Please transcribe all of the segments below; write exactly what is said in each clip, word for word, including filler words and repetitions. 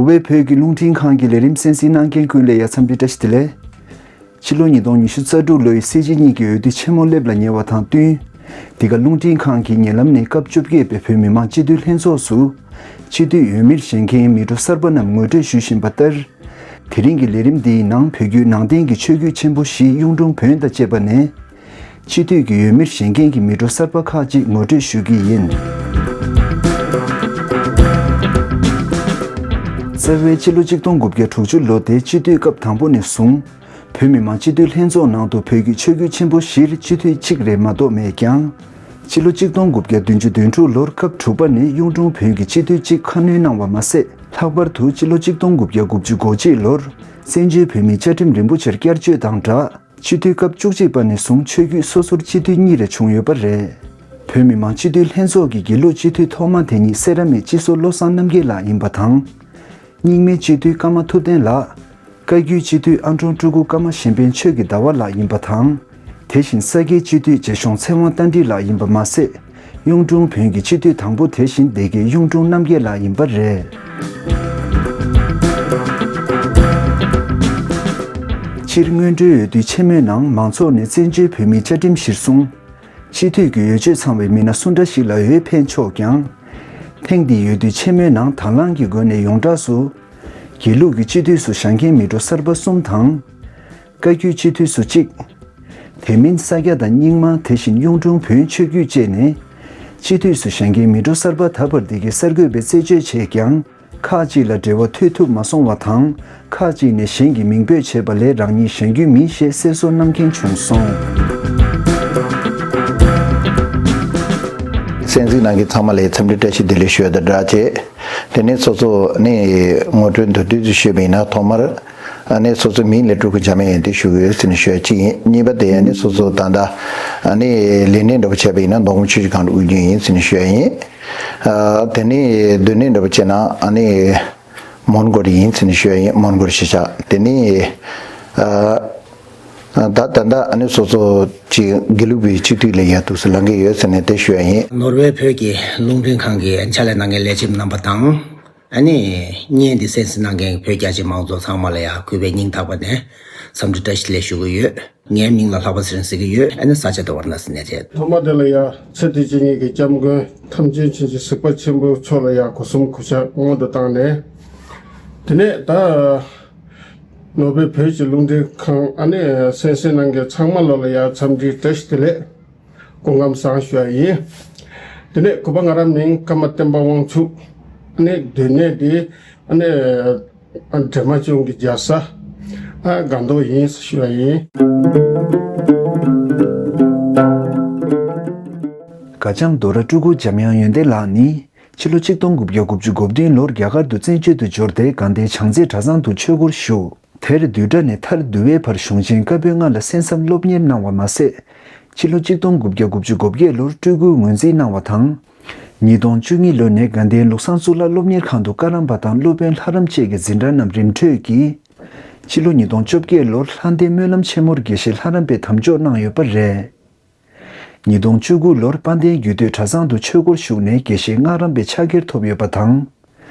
བའི་བོད་ཀྱི་རླུང་འཕྲིན་ཁང་གི་ལས་རིམ་གསན་གཟིགས་གནང་མཁན་ཀུན་ལ་ཡ་འཚམས་འདྲི་བཀྲ་ཤིས་བདེ་ལེགས། ཕྱི་ལོ་ཉིས་སྟོང་ཉི་ཤུ་རྩ་དྲུག་ལོའི་སྲིད་སྤྱི་གཉིས་ཀྱི་འོས་བསྡུ་ཆེན་མོ་སླེབས་ལ་ཉེ་བ་དང་བསྟུན། འདི་ག་རླུང་འཕྲིན་ཁང་གི་ཉེ་ལམ་ནས་སྐབས་བཅོ་བརྒྱད་པའི་བོད་མི་མང་སྤྱི་འཐུས་ལྷན་ཚོགས་སུ། སྤྱི་འཐུས་འོས་མིར་བཞེངས་མཁན་མི་འགྲོ་གསར་པ་རྣམས་ངོ་སྤྲོད་ཞུ་བཞིན་པ་ལྟར། དེ་རིང་གི་ལས་རིམ་འདིའི་ནང་བོད་བརྒྱུད་ནང་བསྟན་གྱི་ཆོས་བརྒྱུད་ཆེན་པོ་བཞི་གཡུང་དྲུང་བོན་དང་བཅས་པ་ནས། སྤྱི་འཐུས་ཀྱི་འོས་མིར་བཞེངས་མཁན་གྱི་མི་འགྲོ་གསར་པ་ཁག་ཅིག་ངོ་སྤྲོད་ཞུ་གི་ཡིན། རྩ་བའི་སྤྱི་ལོ་གཅིག་སྟོང་དགུ་བརྒྱ་དྲུག་ཅུ་ལོ་དེའི་སྤྱི་འཐུས་སྐབས་དང་པོ་ནས་བཟུང་། བོད་མི་མང་སྤྱི་འཐུས་ལྷན་ཚོགས་ནང་དུ་བོད་ཀྱི་ཆོས་བརྒྱུད་ཆེན་པོ་བཞིར་སྤྱི་འཐུས་གཅིག་རེ་མ་གཏོགས་མེད་ཀྱང་། སྤྱི་ལོ་གཅིག་སྟོང་དགུ་བརྒྱ་བདུན་ཅུ་དོན་དྲུག་ལོར་སྐབས་དྲུག་པ་ནས་གཡུང་དྲུང་བོན་གྱི་སྤྱི་འཐུས་གཅིག་ཁ་སྣོན་གནང་བ་མ་ཟད། ལྷག་པར་དུ་སྤྱི་ལོ་གཅིག་སྟོང་དགུ་བརྒྱ་དགུ་བཅུ་གོ་གཅིག་ལོར་བཙན་བྱོལ་བོད་མིའི་བཅའ་ཁྲིམས་རིན་པོ་ཆེར་བསྐྱར་བཅོས་དང་སྦྲགས། སྤྱི་འཐུས་སྐབས་བཅུ་གཅིག་པ་ནས་བཟུང་ཆོས་བརྒྱུད་སོ་སོར་སྤྱི་འཐུས་གཉིས་རེ་བྱུང་ཡོད་པ་རེད། བོད་མི་མང་སྤྱི་འཐུས་ལྷན་ཚོགས་ཀྱི་དགེ་ལུགས་སྤྱི་འཐུས་ཐོག་མ་དེ་ཉིད་སེ་ར་སྨད་སྤྱི་ཟུར་བློ་བཟང་རྣམ་རྒྱལ་ལགས་ཡིན་པ་དང་། རྙིང་མའི་སྤྱི་འཐུས་ཀརྨ་ཐུབ་བསྟན་ལགས། བཀའ་བརྒྱུད་སྤྱི་འཐུས་ཨ་འབྲོང་སྤྲུལ་སྐུ་ཀརྨ་གཞན་ཕན་ཆོས་ཀྱི་ཟླ་བ་ལགས་ཡིན་པ་དང་། དེ་བཞིན་ས་སྐྱའི་སྤྱི་འཐུས་རྗེ་གཞུང་ཚེ་དབང་བསྟན་འགྲིག་ལགས་ཡིན་པ་མ་ཟད། གཡུང་དྲུང་བོན་གྱི་སྤྱི་འཐུས་དང་པོ་དེ་བཞིན་སྡེ་དགེ་གཡུང་དྲུང་རྣམ་རྒྱལ་ལགས་ཡིན་པ་རེད། སྤྱིར་སྔོན་འགྲོའི་འོས་བསྡུ་ཆེན་མོའི་ནང་མང་ཚོགས་ནས་བཙན་བྱོལ་བོད་མིའི་བཅའ་ཁྲིམས་གཞིར་བཟུང་། སྤྱི་འཐུས་ཀྱི་འོས་ཆོས་ཚང་བའི་མི་སྣ་སུ་འདྲ་ཞིག་ལ་འོས་འཕེན་ཆོག་ཀྱང་། ཐེངས་འདིའི་འོས་བསྡུ་ཆེན་མོའི་ནང་དང་བླངས་ཀྱི་སྒོ་ནས་ཡོངས་གྲགས་སུ། དགེ་ལུགས་ཀྱི་སྤྱི་འཐུས་སུ་བཞེངས་མཁན་མི་འགྲོ་གསར་པ་གསུམ་དང་། བཀའ་བརྒྱུད་སྤྱི་འཐུས་སུ་གཅིག་དེ་མིན་ས་སྐྱ་དང་རྙིང་མ་དེ་བཞིན་གཡུང་དྲུང་བོན་ཆོས་བརྒྱུད་བཅས་ནས། སྤྱི་འཐུས་སུ་བཞེངས་མཁན་མི་འགྲོ་གསར་པ་ད་བར་འདི་གའི་གསར་འགོད་པས་རྩད་གཅོད་བྱས་ཀྱང་། ཁག་ཅིག་ལ་འབྲེལ་བ་མཐུད་ཐུབ་མ་སོང་བ་དང་། ཁག་ཅིག་ནས་གཞན་གྱི་མིང་འབོད་བྱས་པ་ལས་རང་ཉིད་བཞེངས་རྒྱུ་མིན་ཞེས་གསལ་བཟོ་གནང་མཁན་བྱུང་སོང་། གསན་གཟིགས་གནང་མཁན་ཚང་མ་ལ་འཚམས་འདྲི་བཀྲ་ཤིས་བདེ་ལེགས་ཞུ་ཡ་དང་སྦྲགས་བྱས། དེ་ནས་སོ་སོ་ནས་ངོ་སྤྲོད་མདོར་བསྡུས་ཤིག་ཞུས་པ་ཡིན་ན། ཐོག་མར་ཨ་ནི་སོ་སོའི་མིང་ལ་སྤྲུལ་སྐུ་འཇམ་དབྱངས་ཡོན་ཏན་ཞུ་གི་ཡོད་ཟེར་ནས་ཞུ་ཡ་གཅིག་ཡིན། གཉིས་པ་དེ་ཨ་ནི་སོ་སོ་ད་ལྟ་ཨ་ནི་ལས་གནས་འདྲ་པོ་བྱས་པ་ཡིན་ན་མདོ་ཁམས་ཆུ་བཞི་སྒང་དྲུག་ཨུ་རྒྱན་ཡིན་ཟེར་ནས་ཞུ་ཡ་ཡིན། ཨ་དེ་ནས་སྡོད་གནས་འདྲ་པོ་བྱས་ན་ཨ་ནི་མོན་གྷོ་ཡིན་ཟེར་ནས་ཞུ་ཡ་ཡིན། མོན་གྷོ་གཞིས་ཆགས། དེ་ནས་ཨ་ད་ད་ལྟ་ཨ་ནི་སོ་སོ་ཅིག་དགེ་ལུགས་པའི་སྤྱི་འཐུས་ལ་ཡ་འདུག་སེ་ལངས་ཀྱི་ཡོད་ཟེར་ནས་དེ་ཞུ་ཡ་ཡིན། ནོར་ཝེ་བོད་ཀྱི་རླུང་འཕྲིན་ཁང་གི་ཕྱག་ལས་གནང་མཁན་ལས་བྱེད་རྣམ་པ་དང་། ཨ་ནི་བརྙན་འདི་གསན་གཟིགས་གནང་མཁན་བོད་རྒྱ་ཆེ་མང་ཚོགས་ཚང་མ་ལ་ཡ་གུས་པའི་སྙིང་ཐག་པ་ནས་འཚམས་འདྲི་བཀྲ་ཤིས་བདེ་ལེགས་ཞུ་གི་ཡོད། ངའི་མིང་ལ་ལྷག་པ་ཚེ་རིང་ཟེར་གྱི་ཡོད། ཨ་ནི་ས་ཆ་དེ་ཝཱ་ར་ཎ་སི་ནས་བྱས། ཐོག་མ་དེ་ལ་ཡ་ཚེ་འདི་ཕྱི་གཉིས་ཀྱི་སྐྱབས་མགོན་ཐམས་ཅད་མཁྱེན་ཅིང་གཟིགས་པ་ཆེན་པོ་མཆོག་ལ་ཡ་སྒོ་གསུམ་གུས་ཕྱག་སྔོན་དུ་བཏང་ནས། དེ་ནས་ད་ནོར་ཝེ་བོད་ཀྱི་རླུང་འཕྲིན་ཁང་ཨ་ནི་གསན་གཟིགས་གནང་མཁན་ཚང་མ་ལོ་ལ་ཡ་འཚམས་འདྲི་བཀྲ་ཤིས་བདེ་ལེགས། སྐུ་ཁམས་བཟང་ཞུ་ཡ་ཡིན། དེ་ནས་གུས་པ་ང་རང་མིང་ཀརྨ་བསྟན་པ་དབང་ཕྱུག་ཨ་ནི་སྡོད་གནས་འདི་ཨ་ནི་ཨ་འབྲས་མ་ལྗོངས་ཀྱི་རྒྱལ་ས་ཨ་སྒང་ཏོག་ཡིན་ཞུ་ཡ་ཡིན། དགའ་ལྕམ་རྡོ་ར་སྤྲུལ་སྐུ་འཇམ་དབྱངས་ཡོན་ཏན་ལགས་ནི། ཕྱི་ལོ་ཆིག་སྟོང་དགུ་བརྒྱ་དགུ་བཅུ་གོ་བདུན་ལོར་རྒྱ་གར་དུ་བཙན་བྱོལ་དུ་འབྱོར་ཏེ་དགའ་ལྡན་བྱང་རྩེ་གྲྭ་ཚང་དུ་ཆོས་སྒོར་ཞུགས། དེར་བསྡུས་གྲྭ་ནས་མཐར་བསྡུ་བའི་བར་གཞུང་ཆེན་བཀའ་པོད་ལྔ་ལ་གསན་བསམ་སློབ་གཉེར་གནང་བ་མ་ཟད། ཕྱི་ལོ་ཆིག་སྟོང་དགུ་བརྒྱ་དགུ་བཅུ་གོ་བརྒྱད་ལོར་སྤྲུལ་སྐུའི་ངོས་འཛིན་གནང་བ་དང་། ཉིས་སྟོང་བཅུ་གཉིས་ལོ་ནས་དགའ་ལྡན་ལུགས་བཟང་གཙུག་ལག་སློབ་གཉེར་ཁང་དུ་བཀའ་རམས་པ་དང་སློབ་དཔོན་ལྷ་རམས་བཅས་ཀྱི་འཛིན་གྲྭ་རྣམས་རིམ་གྲོས་ཀྱིས། ཕྱི་ལོ་ཉིས་སྟོང་བཅོ་བརྒྱད་ལོར་ལྷ་ལྡན་སྨོན་ལམ་ཆེན་མོར་དགེ་བཤེས་ལྷ་རམས་པའི་དམ་འཇོག་གནང་ཡོད་པ་རེད། ཉིས་སྟོང་བཅུ་དགུ་ལོར་དཔལ་ལྡན་རྒྱུད་སྟོད་གྲྭ་ཚང་དུ་ཆོས་སྒོར་ཞུགས་ནས་དགེ་བཤེས་སྔགས་རམས་པའི་ཕྱག་འཁྱེར་ཐོབ་ཡོད་པ་དང་།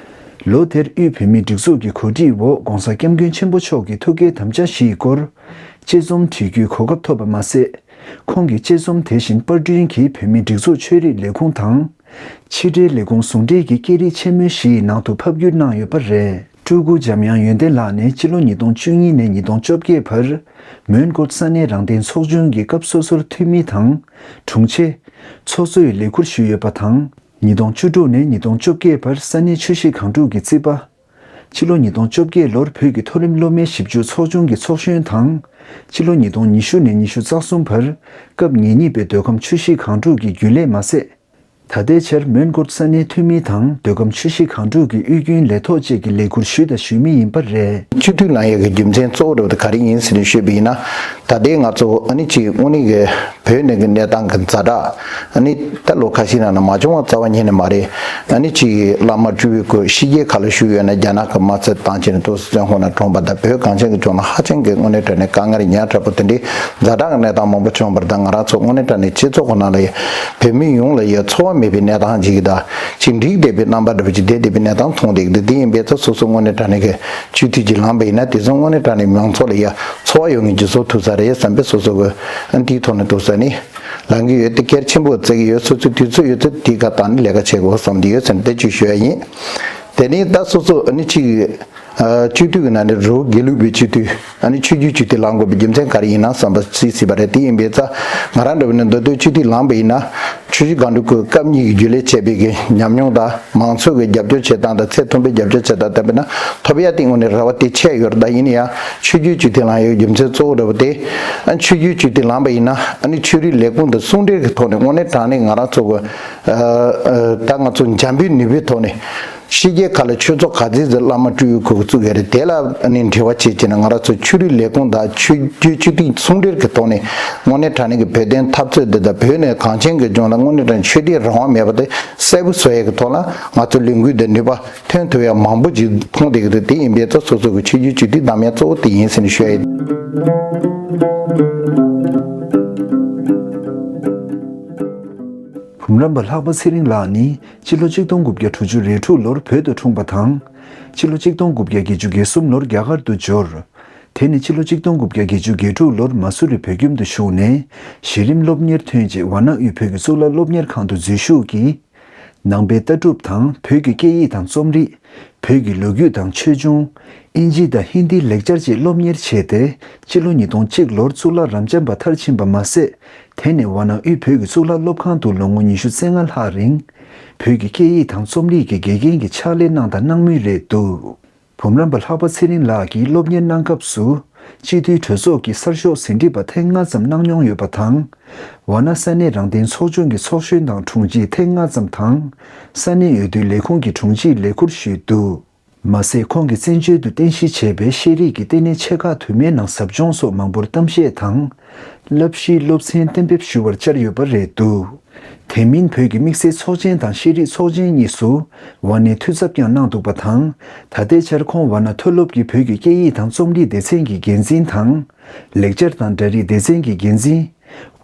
ལོ་དེར་དབུས་བོད་མིའི་སྒྲིག་འཛུགས་ཀྱི་གོ་སྒྲིག་འོག་༧གོང་ས་༧སྐྱབས་མགོན་ཆེན་པོ་མཆོག་གི་ཐུགས་བསྐྱེད་དམ་བཅའ་བཞིའི་སྐོར། དཔྱད་རྩོམ་བྲིས་རྒྱུའི་གོ་སྐབས་ཐོབ་པ་མ་ཟད། ཁོང་གི་དཔྱད་རྩོམ་དེ་བཞིན་པར་སྐྲུན་གྱིས་བོད་མིའི་སྒྲིག་འཛུགས་ཆོས་རིག་ལས་ཁུངས་དང་། ཕྱི་དྲིལ་ལས་ཁུངས་ཟུང་འབྲེལ་གྱི་སྐད་རིགས་ཆེན་མོའི་གཞི་ཡི་ནང་དུ་ཕབ་བསྒྱུར་གནང་ཡོད་པ་རེད། སྤྲུལ་སྐུ་འཇམ་དབྱངས་ཡོན་ཏན་ལགས་ནས་སྤྱི་ལོ་ཉིས་སྟོང་བཅུ་གཉིས་ནས་ཉིས་སྟོང་བཅོ་བརྒྱད་བར། མོན་གྷོ་ས་གནས་རང་བདེན་ཚོགས་ཆུང་གི་སྐབས་སོ་སོར་འཐུས་མི་དང་། དྲུང་ཆེ། ཚོགས་གཙོའི་ལས་ཁུར་ཞུས་ཡོད་པ་དང་། ཉིས་སྟོང་བཅུ་དྲུག་ནས་ཉིས་སྟོང་བཅོ་བརྒྱད་བར་ས་གནས་ཆུ་བཞི་སྒང་དྲུག་གི་རྩིས་པ། ཕྱི་ལོ་ཉིས་སྟོང་བཅོ་བརྒྱད་ལོར་བོད་ཀྱི་མཐོ་རིམ་སློབ་མའི་ཞིབ་འཇུག་ཚོགས་ཆུང་གི་ཚོགས་གཞོན་དང་། ཕྱི་ལོ་ཉིས་སྟོང་ཉི་ཤུ་ནས་ཉི་ཤུ་རྩ་གསུམ་བར་སྐབས་ཉེར་གཉིས་པའི་མདོ་ཁམས་ཆུ་བཞི་སྒང་དྲུག་གི་རྒྱུན་ལས་མ་ཟད། ད་ལྟའི་ཆར་མོན་གྷོ་ས་གནས་འཐུས་མི་དང་མདོ་ཁམས་ཆུ་བཞི་སྒང་དྲུག་གི་དབུས་རྒྱུན་ལས་ཐོག་བཅས་ཀྱི་ལས་ཁུར་ཞུས་དང་ཞུ་མུས་ཡིན་པ་རེད། སྤྱི་འཐུས་ལངས་ཡས་ཀྱི་རྒྱུ་མཚན་གཙོ་བོ་འདྲ་བོ་དེ་ག་རེ་ཡིན་ཟེར་ནས་ཞུས་པ་ཡིན་ན། ད་ལྟའི་ང་ཚོ་ཨ་ནི་ཅིག་དངོས་གནས་ཀྱི་བོད་ནང་གི་གནས་སྟངས་ཀྱི་ཛ་དྲག་ཨ་ནི་ད་ལོ་ཁ་ཤས་ནང་ན་མ་བྱུང་བ་རྩ་བ་ཉིད་ནས་མ་རེད། ཨ་ནི་ཅིག་བླ་མ་སྤྲུལ་པའི་སྐུ་ཕྱི་རྒྱལ་ཁག་ལ་བཞུགས་ཡོད་ན་རྒྱ་ནག་གི་དམག་རྩལ་བཏང་བྱས་ནས་ཏོག་ཙམ་བཙོན་ཁང་ནང་གྲོངས་པ་དང་། བོད་གངས་ཅན་གྱི་ལྗོངས་ལ་ཧ་ཅང་གི་དངོས་གནས་དྲང་གནས་དཀའ་ངལ་ཉག་ཕྲ་པོ་དེ་འདྲའི་ཛ་དྲག་གི་གནས་སྟངས་མང་པོ་བྱུང་བར། ད་ང་རང་ཚོ་དངོས་གནས་དྲང་གནས་སྤྱི་ཚོགས་ཁོ་ན་ལ་ཡ་བོད་མི་ཡོངས་ལ་ཡ་ཚོར་ མེད་པའི་གནས་སྟངས་ཅིག་དང་། ཅིག་འགྲིག་བསྡད་པའི་རྣམ་པ་འདྲ་པོ་ཅིག་བསྡད་བསྡད་པའི་གནས་སྟངས་མཐོང་བསྡད་ཀྱི་འདུག་དེ་ཡིན་པས་ད་སོ་སོ་དངོས་གནས་དྲང་གནས་ཀྱི་སྤྱི་འཐུས་ཅིག་ལངས་པ་ཡིན་ན། དེ་ཚོ་དངོས་གནས་དྲང་གནས་མང་ཚོགས་ལ་ཡ་ཚོར་བ་ཡོང་མཁན་ཅིག་བཟོ་ཐུབ་ས་རེད་བསམ་པའི་སོ་སོ་གི་ཨ་འདིའི་ཐོག་ནས་འདུག་ས་ནི་ལངས་ཀྱི་ཡོད། དེ་གལ་ཆེན་པོ་བརྩི་གི་ཡོད། སོ་སོའི་དུས་ཚོད་ཡོད་ཚད་དེའི་ཁ་བཏང་ནས་ལས་ཀ་བྱེད་དགོས་བསམ་གྱི་ཡོད་ཟེར་ནས་དེ་ཅིག་ཞུ་ཡ་ཡིན། དེ་ནི་ད་སོ་སོ་ཨ་ནི་ཅིག་སྤྱི་འཐུས་ཀྱི་ནང་ནས་རི་བོ་དགེ་ལུགས་པའི་སྤྱི་འཐུས་ཨ་ནི་ཆོས་བརྒྱུད་སྤྱི་འཐུས་ལངས་དགོས་པའི་རྒྱུ་མཚན་ག་རེ་ཡིན་ན་བསམ་པ་ཅིག་སྲིད་པ་རེད། དེ་ཡིན་པས་ཙང་ང་རང་འདྲ་བོ་ནས་མདོ་སྟོད་སྤྱི་འཐུས་ལངས་པ་ཡིན་ན། ཆུ་བཞི་སྒང་དྲུག་གི་སྐབས་གཉིས་ཀྱི་རྒྱུན་ལས་བྱས་པའི་གི་ཉམས་མྱོང་དང་མང་ཚོགས་ཀྱི་རྒྱབ་སྐྱོར་བྱེད་སྟངས་དང་ཚད་མཐོན་པོའི་རྒྱབ་སྐྱོར་བྱེད་སྟངས་བསྟན་པ་ན་ཐོབ་ཡ་སྟེང་ངོས་ནས་རེ་བ་དེ་ཆེ་ཡོད་རེད། ད་ཡིན་ན་ཡང་ཆོས་བརྒྱུད་སྤྱི་འཐུས་ལངས་ཡོད་རྒྱུ་མཚན་གཙོ་བོ་འདྲ་བོ་དེ་ཨ་ཆོས་བརྒྱུད་སྤྱི་འཐུས་ལངས་པ་ཡིན་ན་ཨ་ནི་ཆོས་རིག་ལས་ཁུངས་དང་ཟུང་འབྲེལ་གྱི་ཐོག་ནས་དངོས་གནས་དྲང་གནས་ང་རང་ཚོ་གི་ད་ང་ཚོ་འཇམ་པོའི་ནུས་པའི་ཐོག་ནས། ཕྱི་རྒྱལ་ཁག་ལ་ཆོས་ཚོགས་ག་ཚོད་ཙམ་བླ་མ་སྤྲུལ་སྐུ་བཙུགས་ཡོད་རེད། དེ་ལ་ཨ་ནི་འབྲེལ་བ་བྱེད་ཀྱི་ན་ང་རང་ཚོ་ཆོས་རིག་ལས་ཁུངས་དང་ཆོས་བརྒྱུད་སྤྱི་འཐུས་ཟུང་འབྲེལ་གྱི་ཐོག་ནས་དངོས་གནས་དྲང་གནས་ཀྱི་བོད་དོན་འཐབ་རྩོད་འདི་དང་བོད་ནས་གངས་ཅན་གྱི་ལྗོངས་ལ་དངོས་གནས་དྲང་ཆོས་དད་རང་དབང་མེད་པ་དེ་གསལ་པོ་བཟོ་ཡས་ཀྱི་ཐོག་ལ་ང་ཚོ་ལས་འགུལ་འདི་ནུས་པ་ཐོན་ཐུབ་ཡ་མང་པོ་ཅིག་མཐོང་བསྡད་ཀྱི་འདུག་དེ་ཡིན་པས་ད་སོ་སོ་གི་ཆོས་བརྒྱུད་སྤྱི་འཐུས་བདམས་ཡ་གཙོ་བོ་དེ་ཡིན་ཟེར་ནས་ཞུ་ཡ་ཡིན། བུམ་རམས་པ་ལྷག་པ་ཚེ་རིང་ལགས་ནི་སྤྱི་ལོ་ཆིག་སྟོང་དགུ་བརྒྱ་དྲུག་ཅུ་རེ་དྲུག་ལོར་བོད་དུ་འཁྲུངས་པ་དང་། སྤྱི་ལོ་ཆིག་སྟོང་དགུ་བརྒྱ་བརྒྱད་ཅུ་གྱ་གསུམ་ལོར་རྒྱ་གར་དུ་འབྱོར། དེ་ནས་སྤྱི་ལོ་ཆིག་སྟོང་དགུ་བརྒྱ་བརྒྱད་ཅུ་གྱ་དྲུག་ལོར་མ་སུ་རི་བོད་ཁྱིམ་དུ་ཞུགས་ནས་གཞི་རིམ་སློབ་གཉེར་ཐོན་རྗེས་ཝཱ་ཎ་དབུས་བོད་ཀྱི་གཙུག་ལག་སློབ་གཉེར་ཁང་དུ་འཛུལ་ཞུགས་ཀྱིས། ནང་པའི་ལྟ་གྲུབ་དང་བོད་ཀྱི་སྐད་ཡིག་དང་རྩོམ་རིག་བོད་ཀྱི་ལོ་རྒྱུས་དང་ཆོས་འབྱུང་། དབྱིན་ཇི་དང་ཧིན་དིའི་ལེགས་སྦྱར་བཅས་སློབ་གཉེར་བྱས་ཏེ། སྤྱི་ལོ་ཉིས་སྟོང་གཅིག་ལོར་གཙུག་ལག་རབ་འབྱམས་པ་མཐར་ཕྱིན་པ་མ་ཟད། དེ་ནས་ཝཱ་ཎ་དབུས་བོད་ཀྱི་གཙུག་ལག་སློབ་ཁང་དུ་ལོ་ངོ་ཉི་ཤུ་རྩ་ལྔ་ལྷག་རིང་། བོད་ཀྱི་སྐད་ཡིག་དང་རྩོམ་རིག་གི་དགེ་རྒན་གྱི་ཕྱག་ལས་གནང་དང་གནང་མུས་རེད་འདུག་བུམ་རམས་པ་ལྷག་པ་ཚེ་རིང་ལགས་ཀྱིས་སློབ་གཉེར་གནང་སྐབས་སུ། སྤྱི་འཐུས་གྲོས་ཚོགས་ཀྱི་གསར་ཤོག་ཟིན་བྲིས་པ་ཐེངས་ལྔ་ཙམ་གནང་མྱོང་ཡོད་པ་དང་། ཝཱ་ཎ་ས་གནས་རང་བདེན་ཚོགས་ཆུང་གི་ཚོགས་གཞོན་དང་དྲུང་ཆེ་ཐེངས་ལྔ་ཙམ་དང་། ས་གནས་འོས་བསྡུའི་ལས་ཁུངས་ཀྱི་དྲུང་ཆེའི་ལས་ཁུར་ཞུས་འདུག་མ་ཟད། ཁོང་གིས་བཙན་བྱོལ་དུ་རྟེན་གཞི་བྱས་པའི་ཤེས་རིག་གི་ལྟེ་གནས་ཆེ་ཁག་དུ་མའི་ནང་ཟབ་སྦྱོང་སོགས་མང་པོར་གཏམ་བཤད་དང་། བསླབ་གཞིའི་སློབ་ཚན་གཏན་འབེབས་ཞུ་བར་བཅར་ཡོད་པ་རེད་འདུག་དེ་མིན་བོད་ཀྱི་དམིགས་བསལ་ཚོགས་ཆེན་དང་ཤེས་རིག་ཚོགས་ཆེན་གཉིས་སུ་ཝཱ་ཎའི་འཐུས་ཚབ་ཀྱང་གནང་འདུག་པ་དང་། ད་ལྟའི་ཆར་ཁོང་ཝཱ་ཎ་མཐོ་སློབ་ཀྱི་བོད་ཀྱི་སྐད་ཡིག་དང་རྩོམ་རིག་སྡེ་ཚན་གྱི་འགན་འཛིན་དང་། ལེགས་སྦྱར་དང་འདྲ་རིགས་སྡེ་ཚན་གྱི་འགན་འཛིན།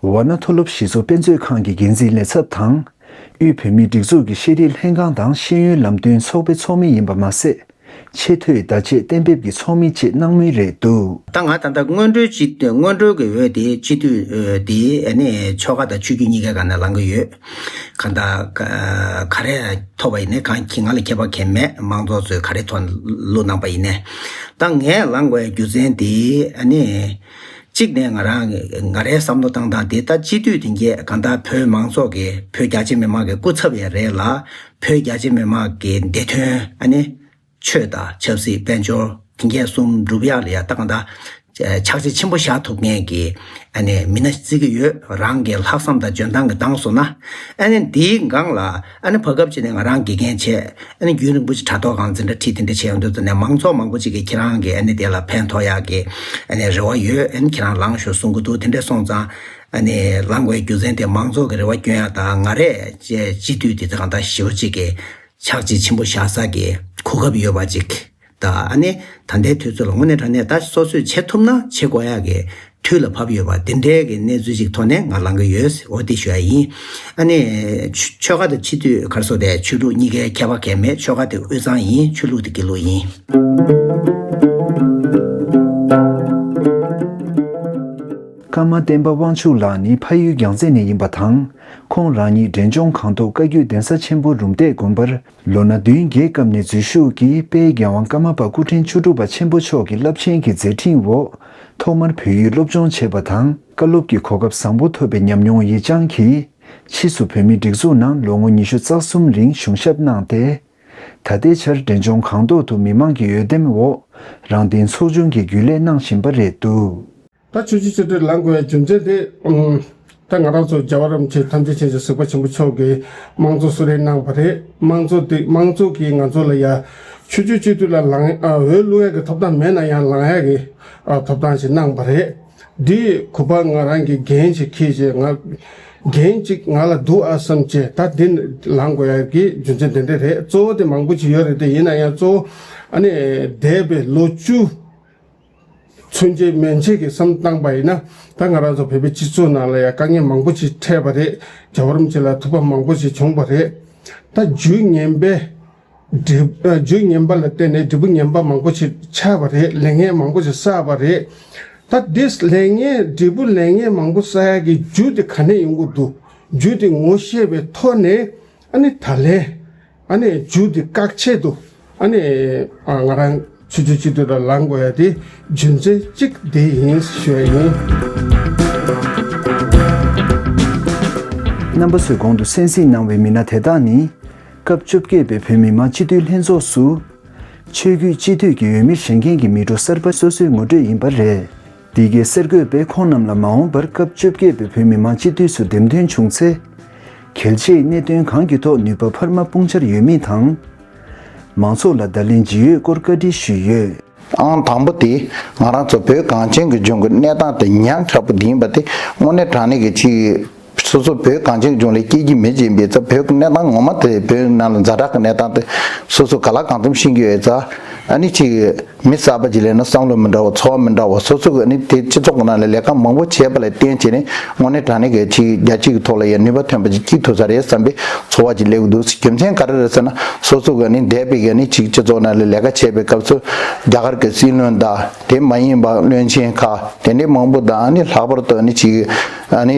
ཝཱ་ཎ་མཐོ་སློབ་གཞི་བཟོ་དཔེ་མཛོད་ཁང་གི་འགན་འཛིན་ལས་ཚབ་དང་། དབུས་བོད་མིའི་སྒྲིག་འཛུགས་ཀྱི་ཤེས་རིག་ལྷན་ཁང་དང་ཤེས་ཡོན་ལམ་སྟོན་ཚོགས་པའི་ཚོགས་མི་ཡིན་པ་མ་ཟད། ཆེས་མཐོའི་བརྡ་ཆད་གཏན་འབེབས་ཀྱི་ཚོགས་མི་བཅས་གནང་མུས་རེད་འདུག་ད་ང་ད་ལྟ་སྔོན་འགྲོའི་སྤྱི་སྔོན་འགྲོའི་གི་འོས་དེ་སྤྱི་འཐུས་འོས་དེ་ཨ་ནི་ཆོལ་ཁ་དང་ཆོས་བརྒྱུད་གཉིས་ཀའི་སྒང་ནས་ལངས་ཀྱི་ཡོད། གང་ལྟར་ག་ག་རེ་ཐོབ་པ་ཡིན་ནའི་གང་གི་ང་ལ་ཁྱད་པར་གང་ཡང་མེད། མང་ཚོགས་ཚོས་ག་རེ་ཐོབ་བླུགས་གནང་པ་ཡིན་ནའི། ད་ངས་ལངས་དགོས་རྒྱུ་མཚན་དེ་ཨ་ནི། གཅིག་ནས་ང་རང་ང་རའི་བསམ་བློ་བཏང་སྟངས་དེ་ད་སྤྱི་འཐུས་དེ་གས་གང་ལྟར་བོད་མང་ཚོགས་ཀྱི་བོད་རྒྱ་ཆེ་མི་མང་གི་སྐུ་ཚབ་ཡང་རེད་ལ། བོད་རྒྱ་ཆེ་མི་མང་གི་བདེ་དོན་ཨ་ནི། ཆོས་དང་ཆབ་སྲིད་དཔལ་འབྱོར་དེ་གས་གསུམ་སྒྲུབ་ཡག་ལ་ཡ་ད་གང་ལྟར་ཕྱག་རྗེས་ཆེན་པོ་བཞག་ཐུབ་མཁན་གྱི་ཨ་ནི་མི་སྣ་བརྩི་གི་ཡོད། རང་གི་ལྷག་བསམ་དང་འཇོན་ཐང་གི་འདང་སོང་ན། ཨ་ནི་འདིའི་སྒང་ལ་ཨ་ནི་བར་སྐབས་ཅིག་ནས་ང་རང་དགེ་རྒན་བྱས། ཨ་ནི་རྒྱུན་རིང་པོ་ཅིག་དྲ་ཐོག་སྒང་འཛིན་གྲྭ་ཁྲིད་དེ་འདྲ་བྱས་ཡོང་དུས་ཙམ་ནས་མང་ཚོགས་མང་པོ་ཅིག་གིས་ཁྱེད་རང་གི་ཨ་ནི་དེ་ལ་ཕན་ཐོགས་ཡག་གི་ཨ་ནི་རེ་བ་ཡོད། ཨ་ནི་ཁྱེད་རང་ལངས་ཤོག་གསུང་གི་འདུག་དེ་འདྲ་སོང་ཙང་ཨ་ནི་ལངས་དགོས་རྒྱུ་མཚན་དེ་མང་ཚོགས་ཀྱི་རེ་བ་སྐྱོན་ཡག་དང་ང་རས་སྤྱི་འཐུས་དེ་ཚོ་གང་ལྟར་ཞེ་པོ་ཅིག་གི་ཕྱག་རྗེས་ཆེན་པོ་བཞག་ས་གི་གོ་སྐབས་ཡོད་པ་ཅིག་ད་ཨ་ནི་ད་ལྟའི་དུས་ཚོད་ལ་དངོས་གནས་དྲང་གནས་ད་སོ་སོས་བྱེད་ཐུབ་ན་བྱེད་དགོས་ཡག་གི་དུས་ལ་བབ་ཡོད་པ་དེ་འདྲའི་གི་གནས་ཚུལ་ཅིག་ཐོག་ནས་ང་ལངས་ཀྱི་ཡོད། འོ་དེ་ཞུ་ཡ་ཡིན། ཨ་ནི་ཆོ་ཆོལ་ཁ་དང་སྤྱི་འཐུས་ག་རེ་ཟེར་དགོས་རེད། ཆོས་ལུགས་གཉིས་ཀའི་ཁྱད་པར་གང་ཡང་མེད། ཆོལ་ཁ་དེ་དབུས་གཙང་ཡིན། ཆོས་ལུགས་དེ་དགེ་ལུགས་ཡིན། ཀརྨ་བསྟན་པ་དབང་ཕྱུག་ལགས་ནི་ཕ་ཡུལ་རྒྱལ་རྩེ་ནས་ཡིན་པ་དང་། ཁོང་རང་ཉིད་འབྲས་ལྗོངས་སྒང་ཏོག་བཀའ་བརྒྱུད་གདན་ས་ཆེན་པོ་རུམ་བཏེག་དགོན་པར་ལོ་ན་བདུན་བརྒྱད་སྐབས་ནས་འཛུལ་ཞུགས་ཀྱིས་དཔལ་རྒྱལ་དབང་ཀརྨ་པ་སྐུ་ཕྲེང་བཅུ་དྲུག་པ་ཆེན་པོ་མཆོག་གི་རླབས་ཆེན་གྱི་མཛད་འཕྲིན་འོག་ཐོག་མར་བོད་ཡིག་སློབ་སྦྱོང་བྱས་པ་དང་། བཀའ་སློབ་ཀྱི་གོ་སྐབས་བཟང་པོ་ཐོབ་པའི་ཉམས་མྱོང་ཡིད་བཅངས་ཀྱིས། ཕྱིས་སུ་བོད་མིའི་སྒྲིག་འཛུགས་ནང་ལོ་ངོ་ཉི་ཤུ་རྩ་གསུམ་རིང་གཞུང་ཞབས་གནང་སྟེ། ད་ལྟའི་ཆར་འབྲས་ལྗོངས་སྒང་ཏོག་ཏུ་མི་མང་གི་འོས་འདེམས་འོག་རང་བདེན་ཚོགས་ཆུང་གི་རྒྱུན་ལས་གནང་བཞིན་པ་རེད་འདུག་ད་ཆོས་བརྒྱུད་སྤྱི་འཐུས་ལངས་དགོས་པའི་རྒྱུ་མཚན་དེ། ཨུམ། ད་ང་རང་ཚོ་རྒྱལ་བ་རིན་པོ་ཆེ་ཐམས་ཅད་མཁྱེན་ཅིང་གཟིགས་པ་ཆེན་པོ་མཆོག་གིས་དམངས་གཙོ་གསོལ་རས་གནང་བ་རེད། དམངས་གཙོ་དེ་དམངས་གཙོ་གིས་ང་ཚོ་ལ་ཡ་ཆོས་བརྒྱུད་སྤྱི་འཐུས་ལ་ལངས་ཨ་འོས་བླུག་ཡ་གི་ཐོབ་ཐང་མེད་ན་ཡང་ལངས་ཡ་གི་ཨ་ཐོབ་ཐང་ཞིག་གནང་བ་རེད། འདི་གུས་པ་ང་རང་གི་འགན་ཞིག་འཁྱེར་བྱས། ང་འགན་ཅིག་ང་ལ་འདུག་ཨ་བསམ་བྱས། ད་འདི་ལངས་དགོས་ཡ་གི་རྒྱུ་མཚན་དེ་འདྲ་རེད། གཙོ་བོ་དེ་མང་པོ་ཅིག་ཡོད་རེད། དེ་ཡིན་ན་ཡང་གཙོ་བོ་ཨ་ནི་འདས་པའི་ལོ་བཅུ། མཚོན་བྱེད་མན་ཆད་ཀྱི་བསམ་བློ་བཏང་པ་ཡིན་ན། ད་ང་རང་ཚོ་བོད་པའི་སྤྱི་ཚོགས་ནང་ལ་ཡང་དཀའ་ངལ་མང་པོ་ཞིག་འཕྲད་པ་རེད། རྒྱལ་བ་རིན་པོ་ཆེ་ལ་ཐུག་པ་མང་པོ་ཞིག་བྱུང་བ་རེད། ད་རྒྱུ་ངན་པའི་འབྲས། རྒྱུ་ངན་པ་ལ་བརྟེན་ནས་འབྲས་བུ་ངན་པ་མང་པོ་ཞིག་ཆགས་པ་རེད། ལས་ངན་མང་པོ་ཞིག་བསགས་པ་རེད། ད་འདི་ལས་ངན་འབྲས་བུ་ལས་ངན་མང་པོ་བསགས་ཡག་གི་རྒྱུ་དེ་ག་ནས་ཡོང་གི་འདུག་རྒྱུ་དེ་ངོ་ཤེས་པའི་ཐོག་ནས། ཨ་ནི་ད་ལན། ཨ་ནི་རྒྱུ་དེ་བཀག་ཆེད་དུ། ཨ་ནི། ཨ། ང་རང་ཆོས་བརྒྱུད་སྤྱི་འཐུས་དང་ལངས་དགོས་ཡ་དེ་རྒྱུ་མཚན་གཅིག་དེ་ཡིན་ཞུ་ཡ་ཡིན། རྣམ་པ་ཚོས་གོང་དུ་གསན་གཟིགས་གནང་བའི་མི་སྣ་དེ་དག་ནི། སྐབས་བཅོ་བརྒྱད་པའི་བོད་མི་མང་སྤྱི་འཐུས་ལྷན་ཚོགས་སུ། ཆོས་བརྒྱུད་སྤྱི་འཐུས་ཀྱི་འོས་མིར་བཞེངས་མཁན་གྱི་མི་འགྲོ་གསར་པ་སོ་སོའི་ངོ་སྤྲོད་ཡིན་པ་རེད། འདི་གའི་གསར་འགོད་པས་ཁོང་རྣམས་ལ་མ་འོངས་པར་སྐབས་བཅོ་བརྒྱད་པའི་བོད་མི་མང་སྤྱི་འཐུས་སུ་འདེམས་ཐོན་བྱུང་ཚེ། གལ་ཆེའི་གནད་དོན་གང་གི་ཐོག་ནུས་པ་འཕར་མ་སྤུངས་འཆར་ཡོད་མེད་དང་། མང་ཚོགས་ལ་བརྡ་ལན་ཇི་ཡོད་སྐོར་བཀའ་འདྲི་ཞུས་ཡོད། ཨང་དང་པོ་དེ། ང་རང་ཚོ་བོད་གངས་ཅན་གྱི་ལྗོངས་ཀྱི་གནས་སྟངས་དེ་ཉག་ཕྲ་པོ་འདི་ཡིན་པ་དེ་དངོས་གནས་དྲང་གནས་ཀྱི་ཅིག་སོ་སོ་བོད་གངས་ཅན་གྱི་ལྗོངས་ལ་སྐྱེས་ཀྱི་མི་ཅིག་ཡིན་པའི་ཚབ། བོད་ཀྱི་གནས་སྟངས་ངོ་མ་དེ། བོད་ནང་ལ་ཛ་དྲག་གི་གནས་སྟངས་དེ་སོ་སོ་ག་ལ་གང་འཚམ་ཤེས་ཀྱི་ཡོད་ཙང་། ཨ་ནི་ཅིག་མི་གསར་པ་ཅིག་སླེབས་ན་བསམ་བློ་མི་འདྲ་བ། ཚོར་བ་མི་འདྲ་བ། སོ་སོ་གི་ཨ་ནི་དེ་སྤྱི་ཚོགས་ཀྱི་ནང་ལ་ལས་ཀ་མང་པོ་བྱས་པ་ལ་བརྟེན་བྱས་ནས་དངོས་གནས་དྲང་གནས་ཀྱི་ཅིག་རྒྱལ་སྤྱི་གི་ཐོག་ལ་ཡང་ནུས་པ་ཐོན་པ་ཅིག་སྐྱེལ་ཐུབ་ས་རེད་བསམ་པའི་ཚོར་བ་ཅིག་སླེབས་ཀྱི་འདུག་རྒྱུ་མཚན་ག་རེ་རེད་ཟེར་ན། སོ་སོ་གི་ཨ་ནི་འདས་པའི་ཨ་ནི་ཅིག་སྤྱི་ཚོགས་ནང་ལ་ལས་ཀ་བྱས་པའི་སྐབས་སུ། རྒྱ་གར་གྱི་སྲིད་བློན་དང་དེ་མ་ཡིན་པ་བློན་ཆེན་ཁག་དེ་འདྲའི་མང་པོ་དང་། ཨ་ནི་ལྷག་པར་དུ་ཨ་ནི་ཅིག་ཨ་ནི།